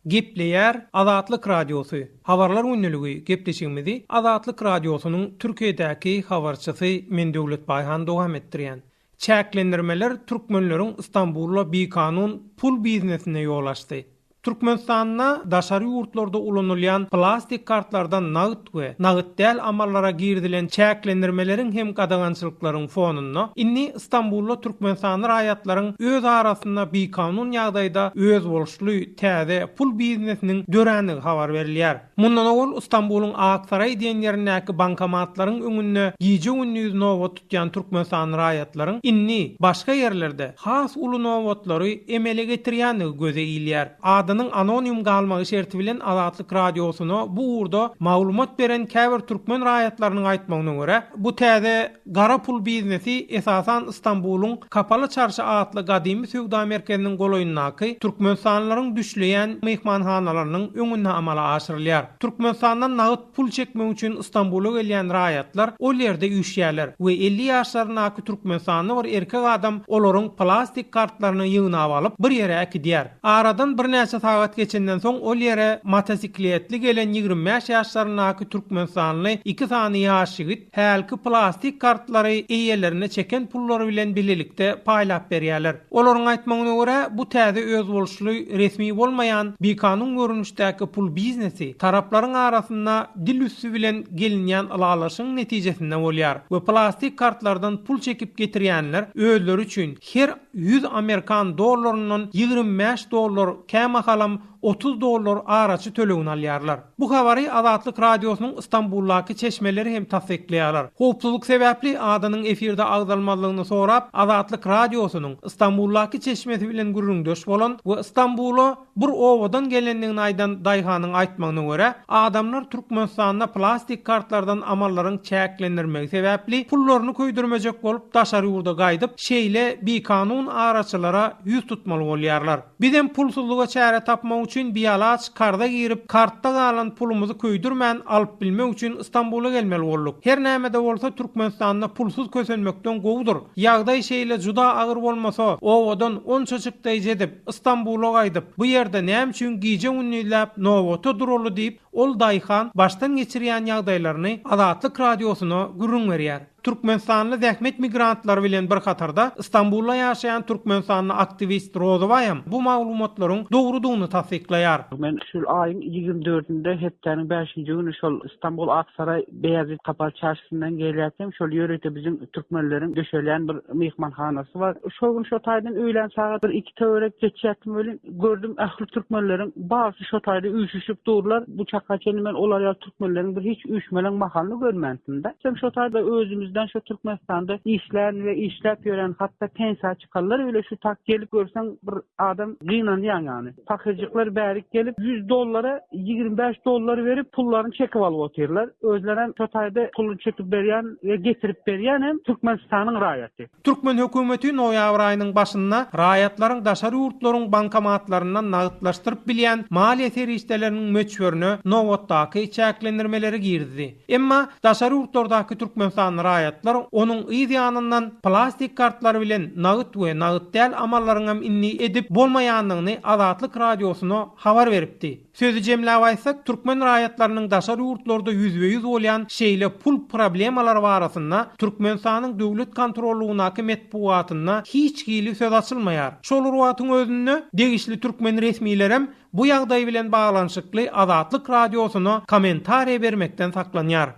Gepleýär Azatlyk Radiosy, Habarlar gündeligi gepleşigimizi Azatlyk Radiosynyň Türkiýedäki habarçysy men Döwlet Baýhan dowam etdirýän. Çäklendirmeler türkmenleriň Stambulda bikanun pul biznesine ýol açdy. Türkmenistanda daşary ýurtlarda ulanylýan plastik kartlardan nagt we nagt däl amallara girizilen çäklendirmeleriň hem gadagançylyklaryň fonunda, indi Stambulda türkmenistanly raýatlaryň öz arasynda bikanun ýagdaýda özboluşly täze pul biznesiniň dörändigi habar berilýär. Mundan owal Stambulyň Aksaraý diýen ýerindäki bankomatlaryň öňünde gije-gündiz nobat tutýan türkmenistanly raýatlaryň indi başga ýerlerde has uly nobatlary emele getirýändigi göze ilýär. Adynyň anonim galmagy şerti bilen Azatlyk Radiosyna bu ugurda maglumat beren käbir türkmen raýatlarynyň aýtmagyna görä, bu täze gara pul biznesi esasan Stambulyň Kapaly çarşy atly gadymy söwda merkeziniň golaýyndaky türkmenistanlylaryň düşleýän myhmanhanalarynyň öňünde amala aşyrylýar. Türkmenistandan nagt pul çekmek üçin Stambula gelýän raýatlar ol ýerde üýşýärler we 50 ýaşlaryndaky türkmenistanly bir erkek adam olaryň plastik kartlaryny ýygnap alyp, bir ýere äkidýär. Aradan birnäçe sagat geçenden soň ol ýere motosikletli gelen 25 ýaşlaryndaky türkmenistanly iki sany ýaş ýigit hälki plastik kartlary eýelerine çeken pullary bilen bilelikde paýlap berýärler. Olaryň aýtmagyna görä, bu täze özboluşly resmi bolmaýan bikanun görnüşdäki pul biznesi taraplaryň arasynda dil üsti bilen gelinýän ylalaşygyň netijesinde bolýar we plastik kartlardan pul çekip getirýänler özleri üçin her 100 amerikan dollaryndan 25 dollar, kämahalam 30 dollar araçy tölegini alýarlar. Bu habary Azatlyk Radiosynyň Stambuldaky çeşmeleri hem tassyklaýarlar. Howpsuzlyk sebäpli adynyň efirde agzalmazlygyny sorap, Azatlyk Radiosynyň Stambuldaky çeşmesi bilen gürrüňdeş bolan we Stambula bir obadan gelendigini aýdan daýhanyň aýtmagyna görä, adamlar Türkmenistanda plastik kartlardan amallaryň çäklendirmegi sebäpli pullaryny köýdürmejek bolup daşary ýurda gaýdyp, şeýle bikanun araçylara ýüz tutmaly bolýarlar. Bizem pulsuzlyga çäre tapmak üçin bialaç karza girip, kartda galan pulumyzy köýdürmän alyp bilmek üçin Stambula gelmeli bolduk. Her näme-de bolsa Türkmenistanda pulsuz kösenmekden gowudyr. Ýagdaý şeýle juda agyr bolmasa, obadan onça çykdaýjy edip, Stambula gaýdyp, bu ýerde näme üçin gije-gündizläp nobata duraly diýip, ol daýhan başdan geçirýän ýagdaýlaryny Azatlyk Radiosyna gürrüň berýär. Türkmenistanly zähmet migrantlary bilen bir hatarda Stambulda ýaşaýan türkmenistanly aktiwist Rozybaýam bu maglumatlaryň dogrudygyny tassyklaýar. Men şu aýyň ýigrimi dördünde hepdäniň bäşinji güni şol Stambul Aksaraý Beýazit Kapaly çarşysyndan gelýärkäm şol ýörite biziň türkmenleriň düşelýän bir myhmanhanasy bar. Şol gün şo taýdan öýlän sagat bir iki töwerek geçýärdim welin gördüm ähli türkmenleriň barysy şo taýda üýşüşip durlar. Bu çaka çenli men olar ýaly türkmenleriň bir hiç üýşmeleň mahalyny görmändim-de. Sen şo taýda özümizden şo Türkmenistanda işlän we işläp ýören hatda pensiýa çykanlar bile şu tak gelip görseň bir adam gynanýaň ýany. Pakyrjyklar bärik gelip 100 dollara 25 dollar berip pullaryny çekip alyp otyrlar. Özlerem şo taýda puluny çekip berýän we getirip berýän hem Türkmenistanyň raýaty. Türkmen hökümeti noýabr aýynyň başynda raýatlaryň daşary ýurtlaryň bankomatlaryndan nagtlaşdyryp bilýän maliýe serişdeleriniň möçberine nobatdaky çäklendirmeleri girizdi. Emma daşary ýurtlardaky türkmenistanly raýatlar onuň yz ýanyndan plastik kartlar bilen nagt we nagt däl amallaryňam indi edip bolmaýandygyny Azatlyk Radiosyna habar beripdi. Sözi jemläp aýtsak, türkmen raýatlarynyň daşary ýurtlarda ýüzbe-ýüz bolýan şeýle pul problemalary barasynda Türkmenistanyň döwlet kontrollygyndaky metbugatynda hiç hili söz açylmaýar. Şol bir wagtyň özünde, degişli türkmen resmilerem bu ýagdaý bilen baglanyşykly Azatlyk Radiosyna kommentariýa bermekden saklanýar.